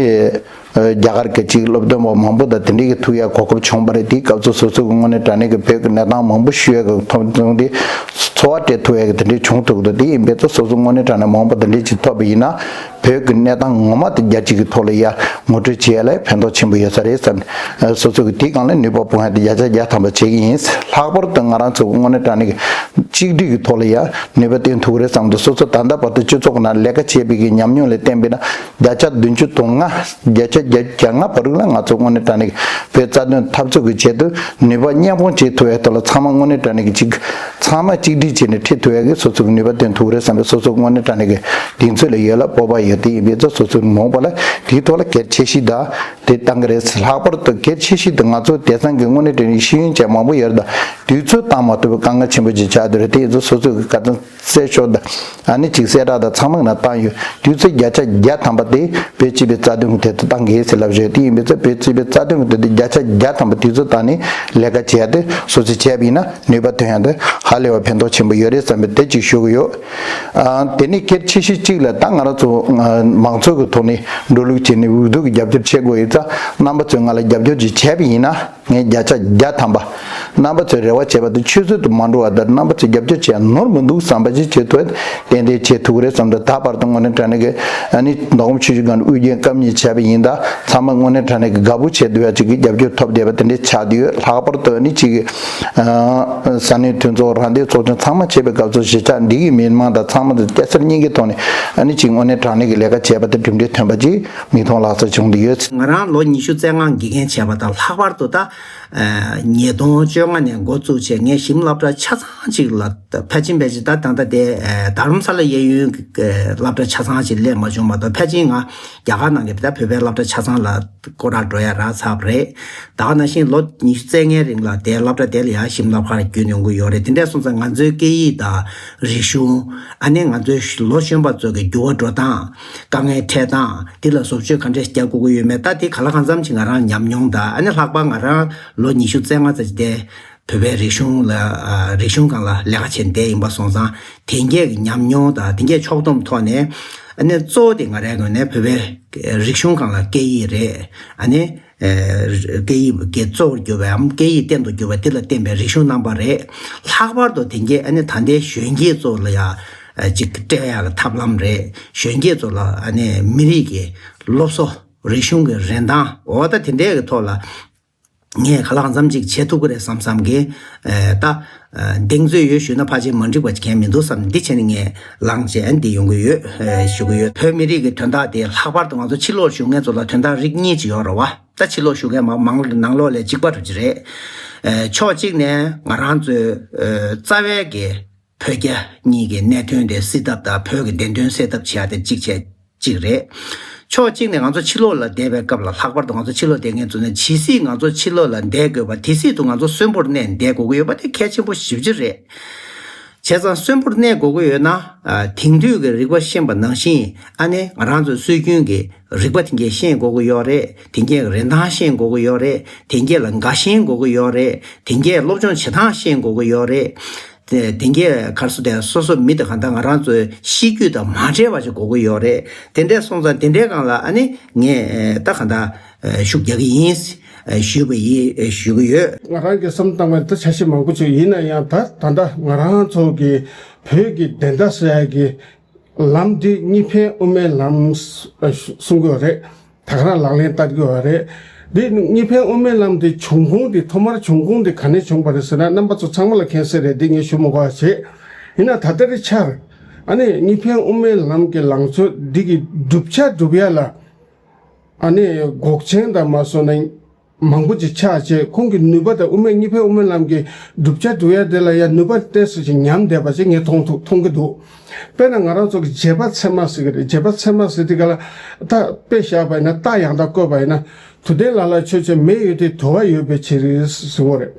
རྒྱ་གར་གྱི་ཅིག་སློབ་སྟོན་པ་མང་པོ་དང་དེ་འདྲའི་གི་ཐུག་ཡ་གོ་སྐབས་བྱུང་བ་རེད། དེའི་སྐབས་སུ་སོ་སོ་གི་དངོས་གནས་དྲང་གནས་ཀྱི་བོད་ཀྱི་གནས་སྟངས་མང་པོ་ཤེས་ཡ་གི་ཐོག་ནས་ཚོར་བ་སྤྲད་ཐུབ་ཡ་གི་དེ་འདྲའི་བྱུང་ཐུབ་ཀྱི་འདུག་དེ་ཡིན་པའི་ཚེ་སོ་སོ་དངོས་གནས་དྲང་གནས་མང་པོ་དེ་འདྲའི་ཅིག་ཐོབ་པ་ཡིན་ན། བོད་ཀྱི་གནས་སྟངས་ངོ་མ་དེ་རྒྱལ་སྤྱི་གི་ཐོག་ལ་ཡ་ངོ་སྤྲོད་བྱེད་ཡ་ལ་ཕན་ཐོགས་ཆེན་པོ་ཡོད་ས་རེད་བསམ། སོ་སོ་གི་དེའི་སྒང་ལ་ནུས་པ་སྤུངས་ཡ་དེ་བརྒྱ་ཆ་བརྒྱ་ཐམ་པ་བྱེད་ཀྱི་ཡིན། ལྷག་པར་དུ་ང་རང་ཚོ་དངོས་གནས་དྲང་གནས་ཀྱི་གཅིག་སྒྲིལ་གྱི་ཐོག་ལ་ཡ་ནུས་པ་བཏོན་ཐུབ་ཀྱི་རེད་བསམ་འདུག་སོ་སོ་ད་ལྟ་བར་དུ་སྤྱི་ཚོགས་ཀྱི་ནང་ལས་ཀ་བྱས་པའི་གི་ཉམས་མྱོང་ལ་བརྟེན་པས་ན། བརྒྱ་ཆ་བདུན་ཅུ་དོན་ལྔ། བརྒྱ་ཆ་བརྒྱད་ཅུ་གྱ་ལྔ་བར་དུ་ལ་ང་ཚོ་དངོས་གནས་དྲང་གནས་ཀྱི་བོད་རྩ་དོན་འཐབ་རྩོད་ཀྱི་ཆེད་དུ་ནུས་པ་མཉམ་སྤུངས་བྱེད་ཐུབ་ཡ་ཐོག་ལ་ཚང་མ་དངོས་གནས་དྲང་གནས་ཀྱི་གཅིག་ཚང་མ་གཅིག་སྒྲིལ་བྱས་ནས་ཁྲིད་ཐུབ་ཡ་གི་སོ་སོ་གི་ནུས་པ་བཏོན་ཐུབ་ཀྱི་རེད་བསམ་པའི་སོ་སོ་དངོས་གནས་དྲང་གནས་ཀྱི་གདེང་ཚོད་ལ་ཡོད་ལ་སྤོབས་པ་ཡོད། དེ་ཡིན་པའི་ཚེ་སོ་སོ་གི་མ་འོངས་པ་ལ་དེའི་ཐོག་ལ་གལ་ཆེ་ཤོས་དང་དེ་བཏང་གི་རེད། ལྷག་པར་དུ་གལ་ཆེ་ཤོས་དེ་ང་ཚོ་དེང་སང་གི་དངོས་གནས་དྲང་གནས་ཤེས་ཡོན་ཅན་མང་པོ་ཡོད་རེད། ད་དུས་ཚོད་བཏང་མ་ཐུབ་པའི་དཀའ་ངལ་ཆེན་པོ་ཅིག་ཆགས་བསྡད་རེད། དེ་ཡིན་ཚེ་སོ་སོ་གི་ག་ཚོད་གསལ་ཤོས་དང་། ཨ་ནི་ཅིག་གསལ་བསྒྲགས་དང་ཚང་མ་ནང་བཏང་ཡོད། དུས་ཚོད་བརྒྱ་ཆ་བརྒྱ་ཐམ་པ་དེ་བོད་སྤྱི་པའི་རྩ་དོན་གྱི་དོན་དུ་བཏང་གི་ཡིན་ཟེར་ལབ་བཞག་དེ་ཡིན་པའི་ཚེ་བོད་སྤྱི་པའི་རྩ་དོན་གྱི་དོན་དུ་བརྒྱ་ཆ་བརྒྱ་ཐམ་པ་དུས་ཚོད་བཏང་ནས་ལས་ཀ་བྱས་ཏེ་སོ་སོས་བྱས་པ་ཡིན་ན་ནུས་པ་ཐོན་ཡ་དེ་ཧ་ལས་པ་ཕན་ཐོགས་ཆེན་པོ་ཡོད་རེད་བསམ་པའི་དེ་གཅིག་ཞུ་གི་ཡོད། ཨ། དེ་ནས་གལ་ཆེ་ཤོས་གཅིག་ལ་ད་ང་རང་ཚོ་མང་ཚོགས་ཀྱི་ཐོག་ནས་འགྲོ་ལུགས་བྱས་ནས་འོས་བསྡུ་གི་རྒྱབ་སྐྱོར་བྱེད་དགོས་ཡིན་ཙང་རྣམ་པ་ཚོས་ང་ལ་རྒྱབ་སྐྱོར་ཅིག་བྱས་པ་ཡིན་ན། ངས་བརྒྱ་ཆ་བརྒྱ་ཐམ་པ། རྣམ་པ་ཚོས་རེ་བ་བྱས་པ་དེ་ཆུད་ཟོས་དུ་མ་འགྲོ་བ་དང་རྣམ་པ་ཚོས་རྒྱབ་སྐྱོར་བྱས་ནོར་མི་འདུག་བསམ་པ་ཞིག་བྱེད་ཐུབ། ཏན་ཏན་བྱེད་ཐུབ་ཀྱི་རེད་བསམ་འདུག་ད་བར་དུ་དངོས་གནས་དྲང་གནས་ཀྱི་ཨ་ནི་མདོ་ཁམས་ཆུ་བཞི་སྒང་དུ་དབུས་རྒྱན་སྐབས་གཉིས་བྱས་པ་ཡིན་ད་ཚང་མ་དངོས་གནས་དྲང་གནས་ཀྱི་དགའ་པོ་བྱེད་ཐུབ་ཡ་ཅིག་གི་རྒྱབ་སྐྱོར་ཐོབ་བསྡད་པ་དེ་འདྲས་ཆགས་བསྡད་ཡོད། ལྷག་པར་དུ་ཨ་ནི་ཅིག་གི་ས་གནས་མཐུན་ཚོགས་རང་བདེན་ཚོགས་ཆུང་ཚང་མ་བྱས་པའི་སྐབས་སུ་གཞིས་ཆགས་འདི་གི་མི་མང་དང་ཚང་མ་དང་སྐྱ་སེར་གཉིས་ཀྱི་ཐོག་ནས་ཨ་ནི་ཅིག་དངོས་གནས་དྲང་གནས་ཀྱི་ལས་ཀ་བྱས་པ་དེ་གྲུབ་འབྲས་ཐོན་པ་ཅིག་མིག་མཐོང་ལག་ཟིན་བྱུང་བསྡད་ཡོད། ང་རང་ལོ་ཉི་ཤུ་རྩ་ལྔ་དགེ་རྒན་བྱས་པ་དང་ལྷག་པར་དུ་ད། ཉིས་སྟོང་བཅོ་ལྔ་ནས་འགོ་བཙུགས་བྱས་ངས་ཞིབ་འཇུག་སློབ་གྲྭ་ཆ་ཚང་གཅིག་ལ་ཕལ་ཆེར་ཕལ་ཆེར་ད་ད་ལྟ་དེ་རྡ་རམ་ས་ལ་གཡས་གཡོན་གྱི་སློབ་གྲྭ་ཆ་ཚང་ཞིག་སླེབས་མ་བྱུང་མ་གཏོགས་ཕལ་ཆེར་ང་རྒྱ་གར་ནང་གི་ད་བོད་པའི་སློབ་གྲྭ་ཆ་ཚང་ལ་སྐོར་ར་འགྲོ་ཡ་རག་ཚར་བ་རེད། ད་ག་ནང་བཞིན་ལོ་ཉི་ཤུ་རྩ་ལྔའི་རིང་ལ་དེ་སློབ་གྲྭ་དེ་ལ་ཡང་ཞིབ་འཇུག་སློབ་གྲྭ་བརྒྱུད་ཡོང་གི་ཡོད་རེད། དེ་འདྲ་སོང་ཙང་ང་ཚོའི་སྐད་ཡིག་དང་རིག་གཞུང་ཨ་ནི་ང་ཚོའི་ལོ་གཞོན་པ་ཚོ་གི་འགྱུར་བ་འགྲོ་སྟངས་དཀའ་ངལ་འཕྲད་སྟངས་འདི་ལ་བཟོ་བཅོས་ག་འདྲས་རྒྱག་དགོས་ཀྱི་ཡོད་མེད་ད་དེ་ག་ལ་གང་འཚམ་ཅིག་ང་རང་ཉམས་མྱོང་དང་ཨ་ནི་ལྷག་པར་ང་རང་ལོ་ཉི་ཤུ་རྩ་ལྔ་ཙམ་ཅིག་དེ་བོད་པའི་རིག་གཞུང་ལ་ཨ་རིག་གཞུང་སྒང་ལ་ལས་ཀ་བྱས་བསྡད་ཡིན་པ་སོང་ཙང་དེ་གས་ཀྱི་ཉམས་མྱོང་དང་དེ་གས་ཕྱོགས་བསྡོམས་ཐོག་ནས་ཨ་ནི་གཙོ་བོ་དེ་ང་རའི་ངོས་ནས་བོད་པའི་རིག་གཞུང་སྒང་ལ་སྐད་ཡིག་རེད། ཨ་ནི་ཨ་སྐད་ཡིག་གི་གཙོ་བོར་གྱུར་པའམ་སྐད་ཡིག་བརྟན་དུ་གྱུར་པ་དེ་ལ་བརྟེན་པའི་རིག་གཞུང་རྣམ་པ་རེད། ལྷག་པར་དུ་དེ་གས་ཨ་ནི་ད་ལྟའི་གཞོན་སྐྱེས་ཚོ་ལ་ཡང་ཅིག་སྤྲད་ཡག་གི་ཐབས་ལམ་རེད། གཞོན་སྐྱེས་ཚོ་ལ་ཨ་ནི་མི་རིགས་ཀྱི་སློབ་གསོ་རིག་གཞུང་གི་རིན་ཐང་འོ་ད་དེ་འདྲའི་གི་ཐོག་ལ་ངས་ག་ལ་གང་འཚམ་ཅིག་བྱེད་ཐུབ་ཀྱི་རེད་བསམ་བསམ་གི་ཨ་ད་ཨ་གདེང་ཚོད་ཡོད་ཞུས་ན་ཕལ་ཆེར་མ་འགྲིག་པ་ཅིག་གང་མི་འདུག་བསམ་འདི་བྱས་ནས་ངས་ལངས་བྱས་ཨ་ནི་འདི་ཡོང་གི་ཡོད་ཨ་ཞུ་གི་ཡོད། བོད་མི་རིགས་ཀྱི་དོན་དག་དེ་ལྷག་པར་དུ་ང་ཚོ་ཕྱི་ལོགས་བཞུགས་མཁན་ཚོ་ལ་དོན་དག་རིགས་གཉིས་ཅིག་ཡོད་རེད་བ། ད་ཕྱི་ལོགས་བཞུགས་མཁན་མ་མང་ནང་ལོགས་ལས་གཅིག་པ་འདྲ་ཅིག་རེད། ཨ་ཕྱོགས་གཅིག་ནས་ང་རང་ཚོའི་ཨ་རྩ་བའི་གི་བོད་རྒྱ་གཉིས་ཀྱི་གནད་དོན་དེ་སེལ་ཐབས་དང་བོད་ཀྱི་བདེན་དོན་སེལ་ཐབས་བྱེད་ཡ་དེ་གཅིག་བྱས་གཅིག་རེད། ཕྱོགས་གཅིག་ནས་ང་ཚོ་ཕྱི་ལོགས་ལ་བསྡད་པའི་སྐབས་ལ་ལྷག་པར་དུ་ང་ཚོ་ཕྱི་ལོགས་བསྡད་མཁན་ཚོ་ནས་ཇི་སྲིད་ང་ཚོ་ཕྱི་ལོགས་ལ་བསྡད་དགོས་པ་དེ་སྲིད་དུ་ང་ཚོ་གསོན་པོར་གནས་བསྡད་དགོས་ཀྱི་ཡོད་པ་དེ་གལ་ཆེན་པོ་ཞེ་པོ་ཅིག་རེད། བྱས་ཙང་གསོན་པོར་གནས་དགོས་ཀྱི་ཡོད་ན། ཨ། དེང་དུས་ཀྱི་རིག་པ་ཤེས་པ་ནང་བཞིན། ཨ་ནི་ང་རང་ཚོའི་སྲོལ་རྒྱུན་གྱི་རིག་པ་དེ་འདྲ་ཤེས་དགོས་ཀྱི་ཡོད་རེད། དེ་འདྲའི་རིན་ཐང་ཤེས་དགོས་ཀྱི་ཡོད་རེད། དེ་འདྲའི་ལ་དགའ་ཞེན་དགོས་ཀྱི་ཡོད་རེད། དེ་འདྲའི་སློབ་སྦྱོང་བྱེད་སྟངས་ཤེས་དགོས་ཀྱི་ཡོད་རེད། དེ་དེ་འདྲའི་ག་རེ་ཟེར་དེ། སོ་སོ་མི་དང་གང་ལྟར་ང་རང་ཚོའི་གཤིས་རྒྱུད་དང་མ་འདྲེས་པ་ཞིག་དགོས་ཀྱི་ཡོད་རེད། དེ་འདྲ་སོང་ཙང་དེ་འདྲའི་སྒང་ལ་ཨ་ནི་ངས་ད་གང་ལྟར་ཤུགས་རྒྱག་གི་ཡིན་ཞུས་པ་ཡིན། ཞུ་གི་ཡོད། ང་རང་གིས་བསམ་བཏང་བའི་ད་འཆར་གཞི་མང་པོ་ཅིག་ཡིན་ན་ཡང་། ད་ད་ལྟ་ང་རང་ཚོ་གི་བོད་ཀྱི་བདེན་མཐའ་ཟེར་ཡ་གི་ལམ་འདི་གཉིས་ཕན་དབུ་མའི་ལམ་གསུང་གི་ཡོད་རེད། ད་ག་རང་ལག་ལེན་བསྟར་གི་ཡོད་རེད། འདི་གཉིས་ཕན་དབུ་མའི་ལམ་འདི་བྱུང་ཁུངས་འདི། ཐོག་མར་བྱུང་ཁུངས་འདི་ག་ནས་བྱུང་བ་རེད་ཟེར་ན། རྣམ་པ་ཚོ་ཚང་མ་ལ་མཁྱེན་གསལ་རེད། འདི་ངས་ཞུ་མི་དགོས་པ་བྱས། ཡིན་ན་ད་ལྟའི་ཆར་ཨ་ནི་གཉིས་ཕན་དབུ་མའི་ལམ་གྱི་ལངས་ཕྱོགས་འདི་གི་བསྒྲུབ་བྱ་སྒྲུབ་ཡ་ལ་ཨ་ནི་འགོག་རྐྱེན་དང་མ་སོང་ན་མང་པོ་ཅིག་ཆགས་བྱས། ཁོང་གི་ནུས་པ་དང་། དབུ་མའི་གཉིས་ཕན་དབུ་མའི་ལམ་གྱི་བསྒྲུབ་བྱ་སྒྲུབ་ཡ་དེ་ལ་ཡང་ནུས་པ་ཏོག་ཙམ་ཅིག་ཉམས་བསྡད་པ་ཅིག་ངས་མཐོང་ཐུབ། མཐོང་གི་འདུག། དཔེར་ན་ང་རང་ཚོ་གི་རྗེས་དཔག་ཚད་མ་ཟེར་གི་རེད། རྗེས་དཔག་ཚད་མ་ཟེར་དུས་ག་ལ། ད་དཔེ་བཞག་པ་ཡིན་ན། རྟ་ཡང་དག་བཀོད་པ་ཡིན་ན། དུར་ལྡན་ལ་ལ་ཁྱོད་ཚོས་མེ་ཡོད་དུས་དུ་བ་ཡོད་པའི་ཕྱིར་ཟེར་བ་རེད།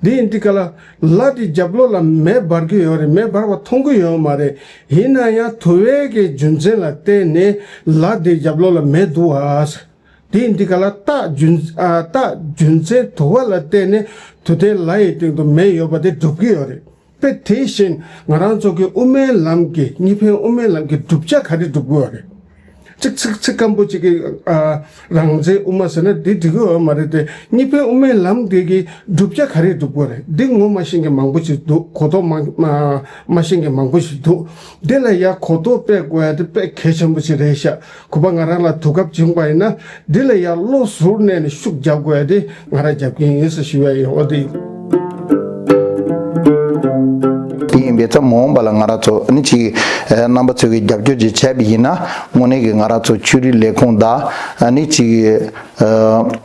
འདི་ཡིན་དུས་ག་ལ། ལ་དེ་རྒྱབ་ལོགས་ལ་མེ་འབར་གི་ཡོད་རེད། མེ་འབར་བ་མཐོང་གི་ཡོད་མ་རེད། ཡིན་ན་ཡང་དུ་བའི་གི་རྒྱུ་མཚན་ལ་བརྟེན་ནས་ལ་དེ་རྒྱབ་ལོགས་ལ་མེ་འདུག་ཨ། དེ་ཡིན་དུས་ག་ལ། རྟ་རྒྱུ། ཨ། རྟ་རྒྱུ་མཚན་དུ་བ་ལ་བརྟེན་ནས་དུར་ལྡན་ལ་ཡི་སྟེང་དུ་མེ་ཡོད་པ་དེ་སྒྲུབ་ཀྱི་ཡོད་རེད། དཔེ་དེ་བཞིན་ང་རང་ཚོ་གི་དབུ་མའི་ལམ་གྱི། གཉིས་ཕན་དབུ་མའི་ལམ་གྱི་བསྒྲུབ་བྱ་ག་རེ་སྒྲུབ་དགོས་པ་རེད། ཚིག་ཚིག་ཚིག་སྐམ་པོ་ཅིག་གིས། ཨ། རང་བཙན་དབུ་མ་ཟེར་ན་འདི་འགྲིག་གི་ཡོད་མ་རེད་དེ། གཉིས་ཕན་དབུ་མའི་ལམ་འདི་གི་བསྒྲུབ་བྱ་ག་རེ་སྒྲུབ་དགོས་རེད། འདི་ངོ་མ་ཤེས་མཁན་མང་པོ་ཞིག་འདུག། གོ་རྟོགས་མ་མ་མ་ཤེས་མཁན་མང་པོ་ཞིག་འདུག། འདི་ལ་ཡ་གོ་རྟོགས་སྤེལ་དགོས་ཡ་དེ་དཔེ་གལ་ཆེན་པོ་ཞིག་རེད་ཤག། གུས་པ་ང་རང་ལ་དུས་སྐབས་བྱུང་བ་ཡིན་ན། འདི་ལ་ཡ་བློ་གཟུར་གནས་ནས་ཤུགས་རྒྱབ་དགོས་ཡ་དེ་ང་རང་རྒྱབ་ཀྱི་ཡིན་ཟེར་ཞུ་ཡ་ཡིན། འོ་དེ་ཡིན། དེ་ཡིན་པས་ཙང་མ་འོངས་པ་ལ་ང་རང་ཚོ་ཨ་ནི་ཅིག། ཨ། རྣམ་པ་ཚོས་ཀྱི་རྒྱབ་སྐྱོར་ཅིག་བྱས་པ་ཡིན་ན། དངོས་གནས་ཀྱི་ང་རང་ཚོ་ཆོས་རིག་ལས་ཁུངས་དང་། ཨ་ནི་ཅིག། ཨ།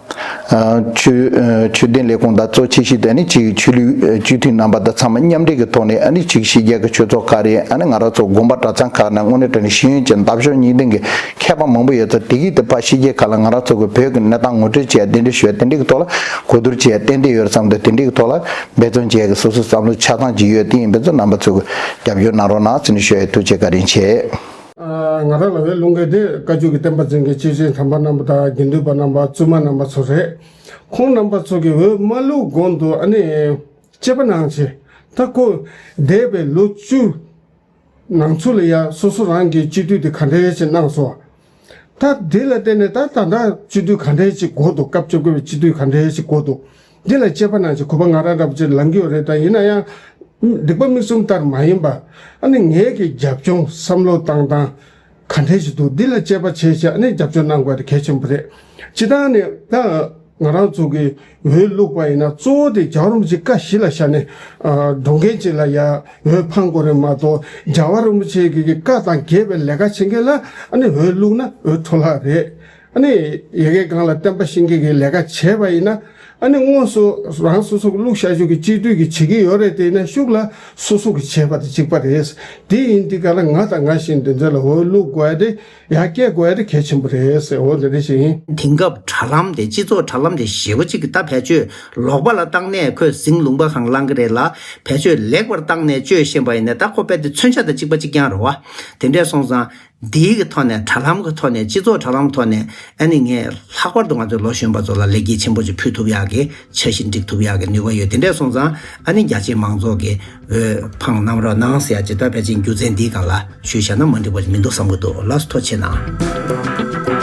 ཨ། ཆོས། ཨ། ཆོས་ལྡན་ལས་ཁུངས་དང་གཙོ་ཆེ་ཤོས་དེ་ནི་ཅིག་ཆོས་ལུགས། ཨ། སྤྱི་འཐུས་རྣམ་པ་དང་ཚང་མ་མཉམ་འབྲེལ་གྱི་ཐོག་ནས། ཨ་ནི་ཅིག་ཕྱི་རྒྱལ་གྱི་ཆོས་ཚོགས་ཁག་རེད། ཨ་ནི་ང་རང་ཚོ་དགོན་པ་གྲྭ་ཚང་ཁག་ནང་དངོས་གནས་དྲང་གནས་ཤེས་ཡོན་ཅན་འདབ་གཤོག་གཉིས་ལྡན་གྱི་མཁས་པ་མང་པོ་ཡོད་ཙང་། དེ་གིས་དེ་ཕར་ཕྱི་རྒྱལ་ཁག་ལ་ང་རང་ཚོ་གི་བོད་ཀྱི་གནས་སྟངས་ངོ་སྤྲོད་བྱས། དེ་འདྲ་ཞུ་ཡ་དེ་འདྲའི་གི་ཐོག་ལ་གོ་བསྡུར་བྱས། ཏན་ཏན་ཡོད་རེད་བསམ་དུས་དེ་འདྲའི་གི་ཐོག་ལ་འབད་བརྩོན་བྱས་ཀྱི་སོ་སོའི་བསམ་བློ་ཆ་ཚང་ཅིག་ཡོད། དེ་ཡིན་པས་ཙང་རྣམ་པ་ཚོས་གི་རྒྱབ་སྐྱོར་གནང་རོགས་གནང་ཟེར་ནས་ཞུ་ཡ། ཐུགས་རྗེ་བཀའ་དྲིན་ཆེ། ཨ། ང་རང་ལ་འོས་བླུག་མཁན་དེ་བཀའ་བརྒྱུད་ཀྱི་བསྟན་པ་འཛིན་མཁན་ཆོས་རྗེ་དམ་པ་རྣམ་པ་དང་། དགེ་འདུན་པ་རྣམ་པ། བཙུན་མ་རྣམ་པ་ཚོ་རེད། ཁོང་རྣམ་པ་ཚོ་གིས་འོས་མ་བླུག་གོང་དུ་ཨ་ནི་དཔྱད་པ་གནང་བྱས། ད་ཁོ་འདས་པའི་ལོ་བཅུ་ནང་ཚུད་ལ་ཡ་སོ་སོ་རང་གི་སྤྱི་འཐུས་དེ་ག་འདྲ་ཞིག་གནང་སོང་། ད་དེ་ལ་བརྟེན་ནས་ད་ད་ལྟ་སྤྱི་འཐུས་ག་འདྲ་ཞིག་དགོས་འདུག། སྐབས་བཅོ་བརྒྱད་པའི་སྤྱི་འཐུས་ག་འདྲ་ཞིག་དགོས་འདུག། འདི་ལ་དཔྱད་པ་གནང་བྱས། གུས་པ་ང་རང་འདྲ་པོ་ཅིག་ལངས་ཀྱི་ཡོད་རེད། ད་ཡིན་ན་ཡང་སྡིག་པ་མིག་བཙུམ་ལྟར་མ་ཡིན་པ། ཨ་ནི་ངེད་ཀྱི་རྒྱབ་ལྗོངས་བསམ་བློ་བཏང་སྟངས་ག་འདྲ་ཞིག་འདུག། འདི་ལ་དཔྱད་པ་བྱས་བྱས། ཨ་ནི་རྒྱབ་སྐྱོར་གནང་དགོས་དེ་གལ་ཆེན་པོ་རེད། སྤྱིར་བཏང་ནས་ད་ང་རང་ཚོ་གི་འོས་བླུགས་པ་ཡིན་ན། གཙོ་བོ་དེ་རྒྱལ་བ་རིན་པོ་ཆེ་བཀའ་གཞི་ལ་བཞག་ནས། ཨ། འགྲོ་མཁན་ཅིག་ལ་ཡ་འོས་འཕང་དགོས་རེད་མ་གཏོགས། རྒྱལ་བ་རིན་པོ་ཆེ་གི་བཀའ་དང་འགལ་བའི་ལས་ཀ་བྱེད་མཁན་ལ་ཨ་ནི་འོས་བླུགས་ན་འོས་འཕྲོ་བརླག་རེད། ཨ་ནི་ཡ་གི་སྒང་ལ་བསྟན་པ་བཤིག་མཁན་གྱི་ལས་ཀ་བྱས་པ་ཡིན་ན། ཨ་ནི་དངོས་སུ་རང་སོ་སོ་གི་བླུགས་བཞག་རྒྱུ་གི་སྤྱི་འཐུས་ཀྱིས་བྱེད་ཀྱི་ཡོད་རེད། དེ་ཡིན་ན་ཤུགས་ལ་སོ་སོ་གིས་བྱས་པ་དང་གཅིག་པ་རེད། དེ་ཡིན་དུས་ག་ལ་ང་དང་ང་བཞིན་དེ་ཚོ་ལ་འོས་བླུགས་དགོས་ཡ་དེ། ཡར་སྐྱེད་དགོས་ཡ་དེ་གལ་ཆེན་པོ་རེད་ཟེར། འོ་དེ་འདྲ་ཞིག་ཡིན། དེང་སྐབས་དྲ་ལམ་དེ། སྤྱི་ཚོགས་དྲ་ལམ་དེ་ཞེ་པོ་ཅིག་གི་ད་བེད་སྤྱོད་ལོག་པ་ལ་བཏང་ནས་ཁོས་ཟིང་ལུང་པ་གང་བསླང་གི་རེད་ལ། བེད་སྤྱོད་ལེགས་པར་བཏང་ནས་སྤྱོད་ཤེས་པ་ཡིན་ན། ད་ཁོ་དཔེ་དེ་མཚོན་ཆ་དང་གཅིག་པ་གཅིག་རྐྱང་རེད་བ། དེ་འདྲ་སོང་ཙང་། འདིའི་གི་ཐོག་ནས། དྲ་ལམ་གི་ཐོག་ནས། སྤྱི་ཚོགས་དྲ་ལམ་ཐོག་ནས། ཨ་ནི་ངས་ལྷག་པར་དུ་ང་ཚོའི་ལོ་གཞོན་པ་ཚོ་ལ་ལེགས་སྐྱེས་ཆེན་པོ་ཅིག་ཕུལ་ཐུབ་ཡག་གི་འཆར་གཞི་སྒྲིག་ཐུབ་ཡག་གི་ནུས་པ་ཡོད། དེ་འདྲ་སོང་ཙང་ཨ་ནི་རྒྱ་ཆེའི་མང་ཚོགས་ཀྱིས་འོས་འཕང་གནང་རོགས་གནང་ཟེར་ཡ་ཅིག། ད་ཕལ་ཆེར་རྒྱུ་མཚན་འདིའི་སྒང་ལ་ཞུས་བཞག་ན་མ་འགྲིག་པ་ཅིག་མི་འདུག་བསམ་གྱི་འདུག། ལགས་སོ། ཐུགས་རྗེ་གནང་།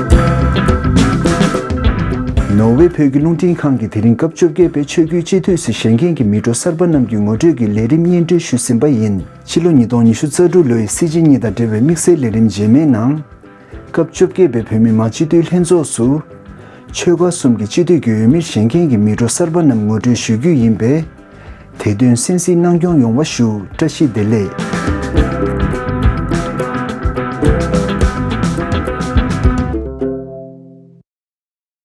ནོར་ཝེ་བོད་ཀྱི་རླུང་འཕྲིན་ཁང་གིས་དེ་རིང་སྐབས་བཅོ་བརྒྱད་པའི་ཆོས་བརྒྱུད་སྤྱི་འཐུས་སུ་བཞེངས་མཁན་གྱི་མི་གྲོགས་གསར་པ་རྣམས་ཀྱི་ངོ་སྤྲོད་ཀྱི་ལས་རིམ་སྙན་སྒྲོན་ཞུས་ཟིན་པ་ཡིན། ཕྱི་ལོ་ཉིས་སྟོང་ཉི་ཤུ་རྩ་དྲུག་ལོའི་སྲིད་སྤྱི་གཉིས་དང་འབྲེལ་བའི་དམིགས་བསལ་ལས་རིམ་རྗེས་མའི་ནང་། སྐབས་བཅོ་བརྒྱད་པའི་བོད་མི་མང་སྤྱི་འཐུས་ལྷན་ཚོགས་སུ། ཆོལ་ཁ་གསུམ་གྱི་སྤྱི་འཐུས་ཀྱི་འོས་མིར་བཞེངས་མཁན་གྱི་མི་གྲོགས་གསར་པ་རྣམས་ངོ་སྤྲོད་ཞུ་རྒྱུ་ཡིན་པས། དེ་དོན་གསན་གཟིགས་གནང་སྐྱོང་ཡོང་བ་ཞུ། བཀྲ་ཤིས་བདེ་ལེགས།